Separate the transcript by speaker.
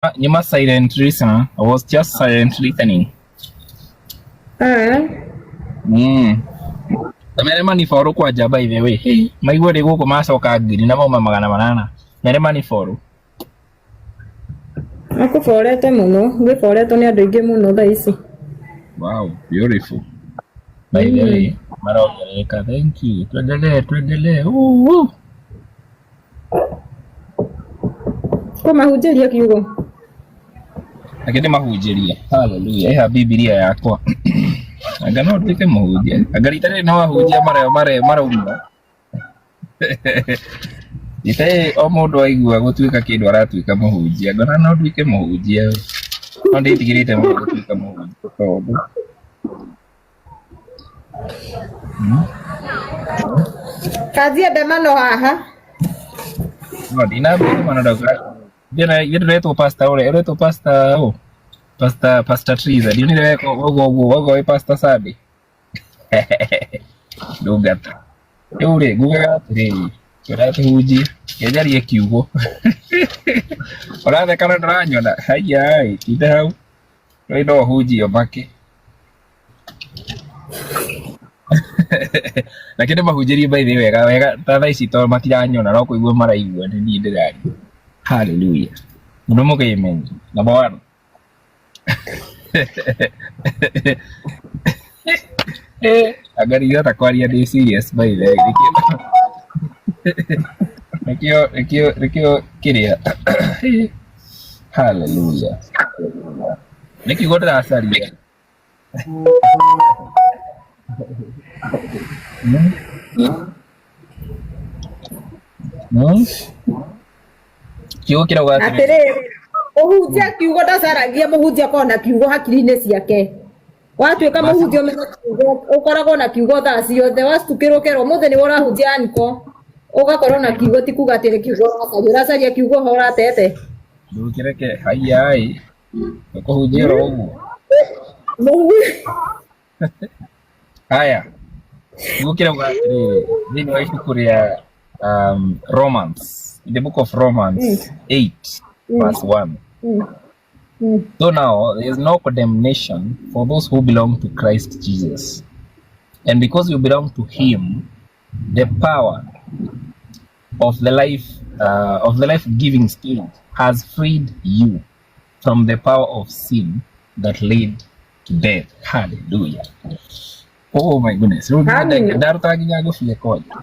Speaker 1: Nyuma silent listener. I was just silent listening.
Speaker 2: Eh.
Speaker 1: Mere maniboru kwanja by the way. Hey, maigua ndĩ gũkũ macoka ngiri na mauma 800. Mere maniboru.
Speaker 2: Akũborete mũno, gwĩboretwo nĩ andũ aingĩ mũno thaa ici.
Speaker 1: Wow, beautiful. By the way, marongerereka. Thank you. Tuendelee, tuendelee. Ooh.
Speaker 2: Kũmahunjĩria kiugo.
Speaker 1: Reke ndĩmahunjĩrie. Hallelujah. Ĩha Bibilia yakwa. Anga no nduĩke mũhunjia. Anga rita rĩrĩ no ahunjia marĩa marĩa marauma. Rita rĩrĩ o mũndũ aigua gũtuĩka kĩndũ aratuĩka mũhunjia. Ngona no nduĩke mũhunjia. No ndĩtigĩrĩte mũno gũtuĩka mũhunjia tondũ
Speaker 2: Kanjie ndemano haha.
Speaker 1: No ndinambia ndemano ndauga. Ndĩna ndĩretwo pastor ũrĩa ũretwo pastor ũ? Pastor Pastor Triza. Ndionire weka ũguo ũguo ũguo wĩ Pastor Sunday. Ndungata. Rĩu rĩ ngugaga atĩrĩrĩ tũratũhunjie ngenjarie kiugo. Ũratheka na ndũranyona. Haiya tinda hau. Rĩu no ũhunjie ũmake. Reke ndĩmahunjĩrie by the way wega wega ta thaa ici tondũ matiranyona no kũigua maraigua nĩ niĩ ndĩraria. Hallelujah. Mũndũ mũkĩmenye. Number one. Eh, anga ndingĩhota kwaria ndĩ serious by the way. Nĩkĩo nĩkĩo nĩkĩo nĩkĩo kĩrĩa. Hallelujah. Nĩ kiugo ndĩracaria. Kiugo kĩrauga atĩrĩrĩ.
Speaker 2: Atĩrĩrĩ, mũhunjia kiugo ndacaragia mũhunjia akoragwo na kiugo hakiri-inĩ ciake. Watuĩka mũhunjia ũmenye kiugo, ũkoragwo na kiugo thaa ciothe. Wacitukĩrwo ũkerwo ũmũthĩ nĩwe ũrahunjia anko, ũgakorwo na kiugo ti kuga atĩ nĩ kiugo ũracaria. Ũracaria kiugo ho ũratete.
Speaker 1: Ndũkĩreke haiya ĩ. Ũkũhunjia oro ũguo. Haya. Kiugo kĩrauga atĩrĩrĩ, thĩinĩ wa ibuku rĩa Romans, in the book of Romans 8 verse 1. So now there is no condemnation for those who belong to Christ Jesus. And because you belong to him, the power of the life of the life-giving spirit has freed you from the power of sin that led to death. Hallelujah. Oh my goodness. Rĩu
Speaker 2: Amen.
Speaker 1: ndaruta nginya ngũbia kwanja.